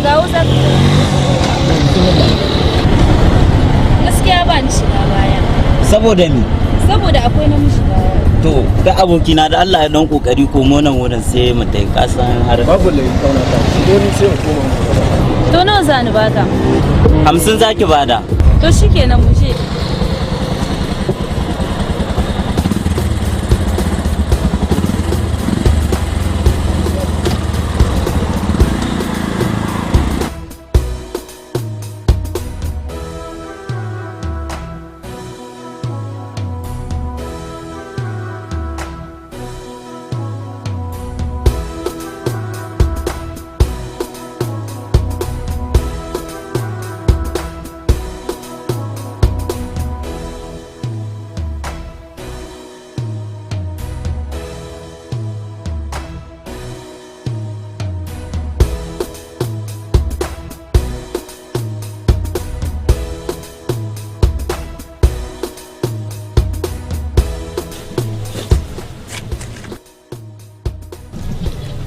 gawo za ka. Gaskiya ba ni shiga baya. Saboda ni? Saboda akwai namiji baya. To ga abokina, da Allah ya dan kokari ko mu nan wurin sai mu tai, kasan har Babu lai, kauna ta dole sai mu koma mu. To nawa za ni baka? 50 zaki bada. To shikenan, mu je.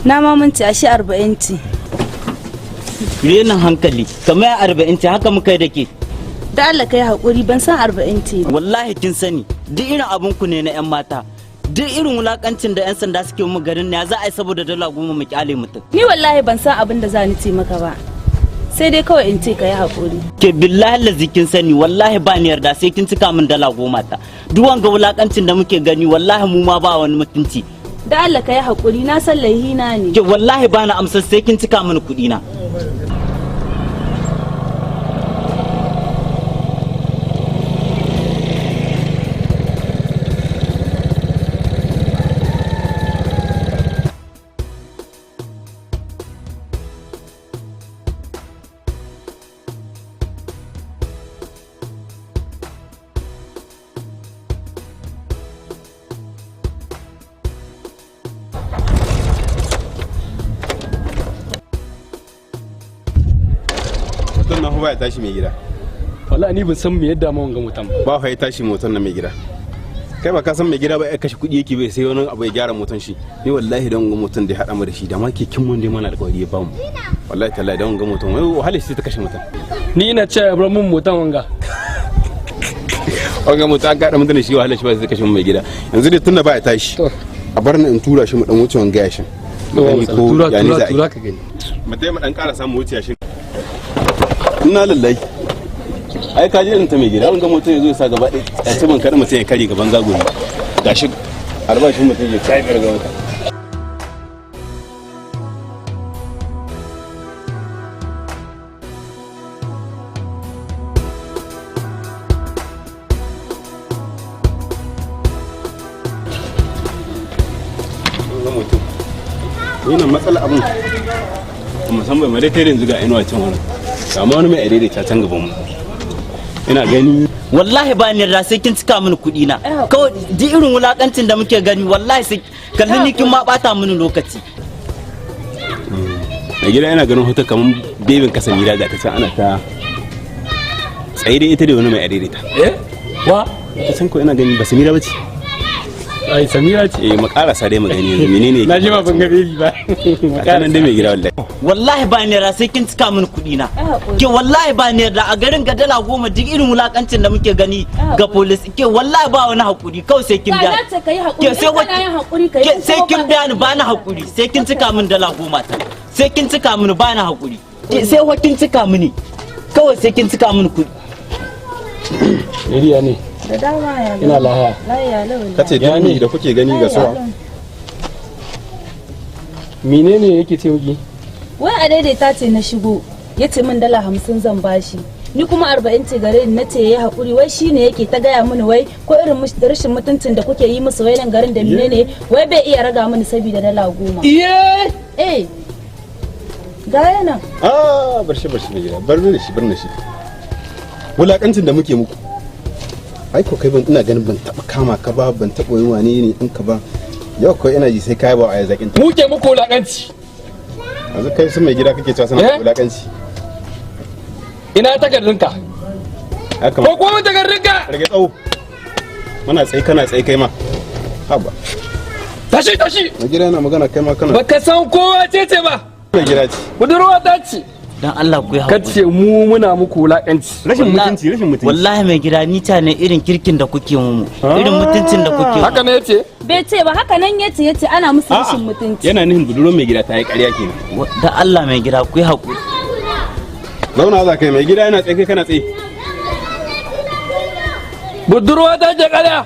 Na ma minti ashe 40 ce. Renin hankali, kamar ya 40 ce, haka muka yi da ke. Da Allah kai haƙuri, ban san 40 ce ba. Wallahi kin sani, duk irin abun ku ne na yan mata, duk irin wulakancin da yan sanda suke mu garin ne, ya za a yi saboda dala 10 mu kyale mutum? Ni wallahi ban san abin da za ni ce maka ba. Sai dai kawai in ce ka yi haƙuri. Ke, billahi lazi kin sani, wallahi ba ni yarda sai kin cika min dala 10 ta. Duk wanga wulakancin da muke gani, wallahi mu ma ba wani mutunci. Da Allah ka yi haƙuri, na san laihina ne. Ke, wallahi ba na amsar sai kin cika mini kuɗi na. Moton nan fa baya tashi, mai gida. Wallahi ni ban san me yadda ma wanga mutum ba. Ba fa ya tashi moton nan, mai gida. Kai ba ka san mai gida ba, ya kashe kuɗi yake bai sai wani abu ya gyara moton shi. Ni wallahi don ga moton da ya haɗa mu da shi, da ma kekin mun dai mana alƙawari ya bamu. Wallahi tallahi don ga moton wai wahala shi ta kashe mutum. Ni ina cewa ya bar mun motan wanga. Wanga moton an kaɗa mutum da shi, wahala shi ba sai kashe mu, mai gida. Yanzu dai tunda ba ya tashi, To. a bar ni in tura shi mu dan wuce wanga yashin. Mu gani ko Tura, ya ne tura, za a yi. tura ka gani. Mu dai mu dan ƙara samu wuce yashin. Ina lallai. Ai ka je irin ta, mai gida, wanga mutum ya zo ya sa gaba ɗaya ya ci ban kaɗa mutum ya kare gaban zagori. Gashi albashin mutum ya kai biyar ga wata. Wanga mutum. Ni nan matsala abun. Kuma san bai mare yanzu ga inuwa can wurin. Ga ma wani mai adaidaita can gaban mu. Ina gani. Wallahi ba ni yarda sai kin cika mini kuɗi na. Kawai duk irin wulakancin da muke gani, wallahi sai kalli ni kin ma bata mini lokaci. Mai gida, yana ganin hoton kamar bebin kasa mira, ga ta can ana ta tsaye dai, ita da wani mai adaidaita. Eh, wa? Ta can ko ina gani ba Samira ba ce. Ai Samira ce. Eh, mu karasa dai mu gani yanzu menene. Na ji ma ban ga bebi ba. Ga nan dai, mai gida, wallahi. Wallahi ba ni yarda sai kin cika mini kuɗi na. Ai haƙuri. Ke, wallahi ba ni yarda a garin ga dala 10, duk irin wulakancin da muke gani ga police. Ke, wallahi ba wani hakuri, kawai sai kin Ba biya. na ce ka yi haƙuri. Ke, sai In kana yin haƙuri ka yi, ke in sai kuma kin ba biya ni, ba na hakuri sai kin cika min dala 10 ta. Sai kin cika mini, ba na hakuri. Ke, sai wa kin cika mini, kawai sai kin cika mini kuɗi. Iriya ne. Da dama ya. Ina lahiya. Lahiya lau. Kace Ya ne? duk da kuke gani ga suwa. Menene yake ce miki? Wai a daidaita ce na shigo, ya ce min dala 50 zan bashi. Ni kuma 40 ce gare ni, na ce ya haƙuri, wai shine yake ta gaya mini wai ko irin rashin mutuncin da kuke yi musu wai nan garin da menene, wai bai iya raga mini saboda dala 10. Iye. Eh. Ga yana. Ah, bar shi, bar shi, mai gida, bar ni da shi, bar ni da shi. Wulakancin da muke muku, ai ko kai ban ina ganin ban taba kama ka ba, ban taba yin wane ne in ka ba. Yau ko ina ji sai kai ba a zakin ta. Mu ke muku wulakanci. Yanzu kai su mai gida kake cewa suna Eh? wulakanci? Ina takardunka? Ya Ko kamata kuma takardunka? Rage tsawo, muna tsaye, kana tsaye kai ma, haba. Tashi, tashi. Mai gida yana magana, kai ma kana. Baka san kowa ce ce ba. Mai gida ce. Budurwa ta ce. Dan Allah ku yi Ka haƙuri. ce mu muna muku wulaƙanci. Rashin mutunci, rashin mutunci. Wallahi mai gida, ni ta ne irin kirkin da kuke mu, irin mutuncin da kuke mu. Haka ne yace? Bai ce ba haka nan, yace ana musu A'a, rashin mutunci. yana nihin budurwar mai gida ta yi ƙarya kenan. Dan Allah mai gida, ku yi haƙuri. Zauna za kai, mai gida yana tsaye, kai kana tsaye. Budurwa ta ce ƙarya.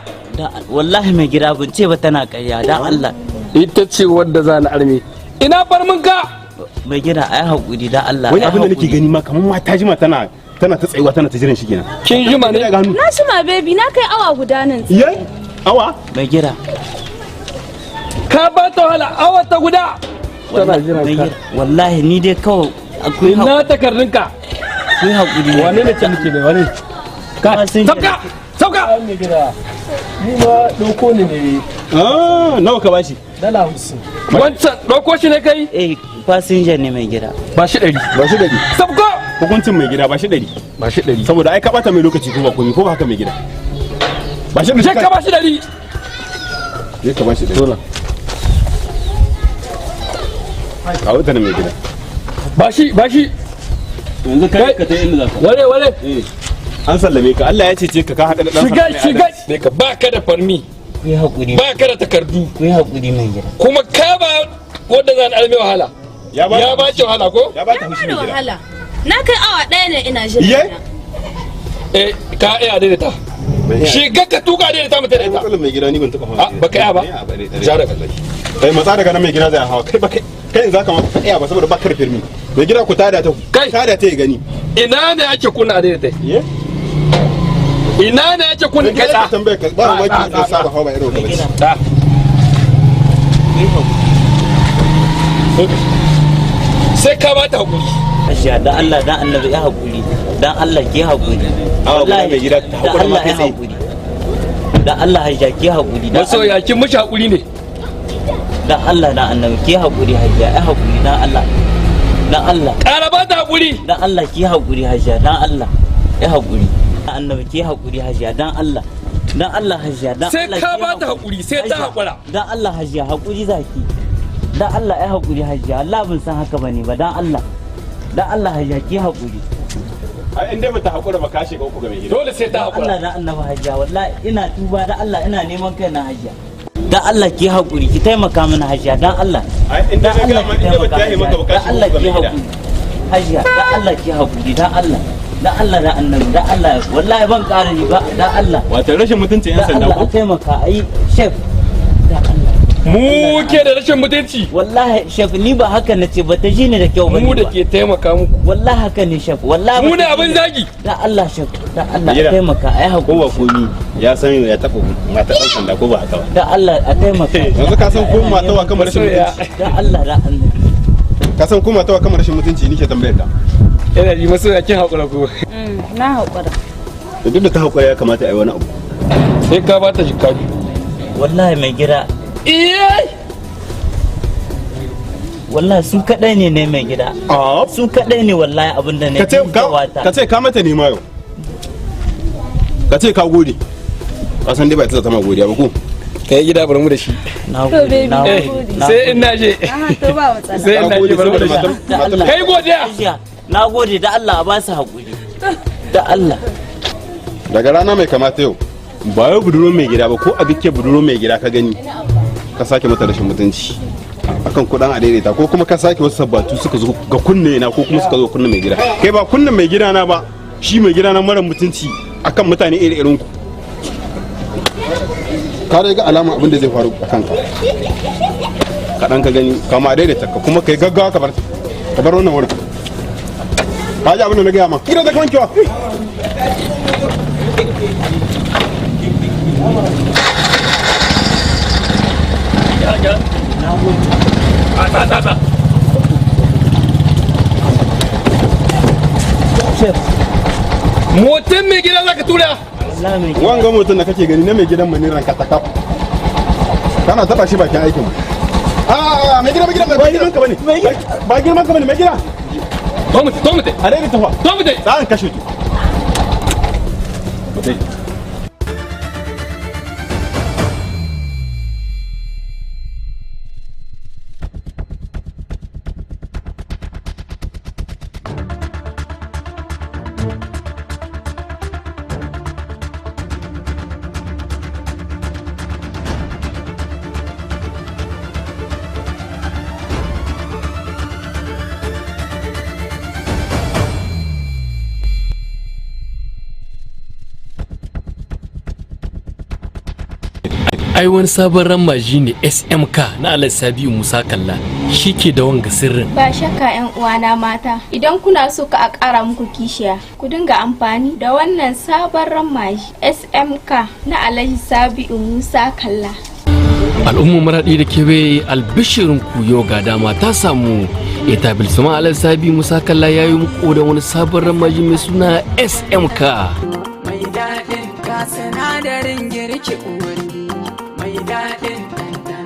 Wallahi mai gida, ban ce ba tana ƙarya, dan Allah. Ita ce wadda za na arme. Ina farmin ka? Mai gida, ai haƙuri, dan Allah. Wani Ai abin da nake haƙuri. gani ma, kamar ma ta jima tana ta tsayuwa tana ta jiran shi kenan. Kin jima ne? Daga hannu. Na shima baby, na kai awa guda nan. Iye, awa. Mai gida. Ka ba ta wahala awa ta guda. Tana jiran Mai ka. gida, wallahi ni dai kawai ku yi Ina takardunka? ku yi haƙuri. Wane ne ce muke ne wane? Ka Fasinja. sauka! Sauka! Mai gida, ni ma ɗauko ne ne. Ah, nawa ka bashi? 50 dala. Wancan ɗauko shi ne kai? Eh, fasinja ne mai gida. Ba shi 100. Ba shi 100. Sabko! Hukuncin mai gida, ba shi 100. Ba shi 100. Saboda ai ka bata mai lokaci, ko ba komai, ko ba haka mai gida? Ba shi 100. Je ka ba shi 100. Je ka ba shi 100. Dole. Kawo ta nan, mai gida. Ba shi, ba shi. Yanzu kai ka ta inda za ka. Ware, ware. Eh, an sallame ka, Allah ya cece ka, ka haɗa da ɗan Shiga, sanda mai shiga. adalci. Ne ka ba ka da farmi, Ku yi haƙuri. ba ka da takardu, Ku yi haƙuri mai gida. kuma ka ba wanda zan alme wahala. Ya ba Ya ba ki wahala ko? Ya ba ta haushi Ba da mai gida. wahala. Na kai awa ɗaya ne ina Iye? jira. Eh, ka iya daidaita. Shiga ka tuka daidaita mu daidaita. Matsalar mai gida, ni ban taɓa hawa. Ah, baka iya ba? Ja daga. Kai, matsa daga nan, mai gida zai hawa. Kai ba kai kai za ka ma ka iya ba saboda ba ka da firmi. Mai gida, ku tada ta. Kai. Tada ta ya gani. Ina ne ake kunna daidaita? Iye? Ina ne ake kunna Mai gida, kai ka ta? tambaye ka ba mamaki ka saba hawa ba irin ka bace. Ta. Ku yi haƙuri. Sai ka ba ta hakuri. Hajiya, dan Allah, dan Annabi, ya haƙuri. Dan Allah ki haƙuri. Awa guda mai gida, ta Dan haƙura ma Allah kai ya tsaye. haƙuri. Dan Allah hajiya, ki haƙuri. Dan Allah. Masoya, kin mishi hakuri ne. Dan Allah, dan Annabi, ki haƙuri hajiya, ya haƙuri, dan Allah. Dan Allah. Ƙara ba ta hakuri. Dan Allah ki haƙuri hajiya, dan Allah. Ya haƙuri. Dan Annabi ki haƙuri hajiya, dan Allah. Dan Allah hajiya, dan Sai Allah ka ki ba ta haƙuri, sai ta Hajiya, haƙura. Dan Allah hajiya, haƙuri zaki. Dan Allah ya haƙuri hajiya, Allah ban san haka bane ba, dan Allah. Dan Allah hajiya, ki haƙuri. Ai in dai bata haƙura ba, ka shiga uku ga mai gida. Dole sai ta Dan hakura. Allah, dan Annabi hajiya, wallahi ina tuba, dan Allah ina neman kaina hajiya. Dan Allah ki haƙuri, ki taimaka mana hajiya, dan Allah. Ai in dai Dan na Allah ga ma ki in dai bata taimaka yahe maka ba, ka dan shiga Allah uku ga ki mai gida. haƙuri. Hajiya, dan Allah ki haƙuri, dan Allah. Dan Allah, dan Annabi, dan Allah, wallahi ban ƙara ni ba, dan Allah. Wato rashin mutuncin yan Dan sanda Allah ko? a taimaka ai chef. Dan Allah. Mu ke da rashin mutunci. Wallahi chef, ni ba haka nace ba, ta ji ni da kyau ba. Mu da ke taimaka muku. Wallahi haka ne chef, wallahi. Mu ba ne ta ji abin ni. zagi. Dan Allah chef, dan Allah Gida. a taimaka ai Ko haƙuri. ba komi ya san ya taɓa mata ɗan sanda, ko ba haka ba? Dan Allah a taimaka. Yanzu ka san ko mata wa kamar rashin Masoya. mutunci. Dan Allah, dan Allah. Ka san ko mata wa kamar rashin mutunci nike tambayar ka. Ina ji masoya, kin hakura ko? Na haƙura. Da duk da ta haƙura, ya kamata a yi wani abu. Sai ka ba ta 2 jika. Wallahi mai gida, Iye! wallahi su kadai ne ne mai gida. Su kadai ne wallahi abin da ne. Ka ce ka ce ka mata nema yau. Ka ce ka gode. Ka san dai ba ita za ta ma godiya ba ko? Kai gida, bar mu da shi. Na To, gode, baby, na Eh, gode. Na sai gode. in na je. Aha, to ba matsala. Sai in Ka na je, gode bar mu da saboda shi. Da matan Allah. Kai godiya. Hajiya, na gode, da Allah a ba su haƙuri. Da Allah. Daga rana mai kamata yau, ba yau budurwar mai gida ba, ko a bikke budurwar mai gida ka gani ka sake mata rashin mutunci akan kuɗin a daidaita, ko kuma ka sake wasu sabbatu suka zo ga kunne na, ko kuma suka zo kunne mai gida, kai ba kunnen mai gida na ba, shi mai gida na mara mutunci akan mutane iri irin ku, ka dai ga alama abin da zai faru a kanka kaɗan ka gani kama daidaita ka, kuma kai gaggawa ka bar ka bar wannan wurin. Ka ji abin da na gaya ma? Kira da kankiwa. Ta ta ta. Chef, Motan mai gida zaka tura. wallahi mai gida. Wanga mutum da kake gani na mai gidan mu ne ranka ta kaf. Kana taba shi bakin aikin mu. A mai gida, mai gida, ba girman ka bane, ba girman ka bane, mai gida. To mu, to mu tai. A daina tafa. To mu tai. Tsarin kashe ki. Mutai. Ai wani sabon rammaji ne SMK na Alhaji Sabiu Musa Kalla shi ke da wanga sirrin. Ba shakka 'yan uwana mata, idan kuna so ka a ƙara muku kishiya, ku dinga amfani da wannan sabon rammaji SMK na Alhaji Sabi'u Musa Kalla. Al'ummar Maraɗi da kewaye, albishirin ku, yau ga dama ta samu. Etablissement Alhaji Sabiu Musa Kalla ya yi muku da wani sabon rammaji mai suna SMK. Mai daɗin ga sinadarin girki uwar, mai daɗin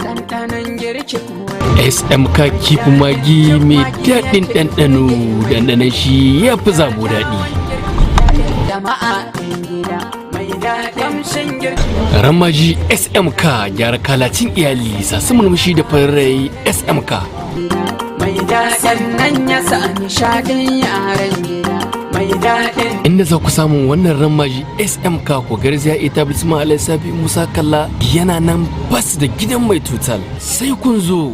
ɗanɗanon girki uwar. SMK kifin magi mai daɗin ɗanɗano, ɗanɗanon shi ya fi zabo daɗi. Jama'a ɗan gida, mai daɗin kamshin girki. Ramaji SMK, gyara kalacin iyali, sasu murmushi da farin rai, SMK. Mai daɗin sannan ya sa nishaɗin yaran gida, mai daɗin. Inda za ku samun wannan ramaji SMK, ku garzaya Etablissement Alhaji Sabi Musa Kalla, yana nan bas da gidan mai tutal. Sai kun zo.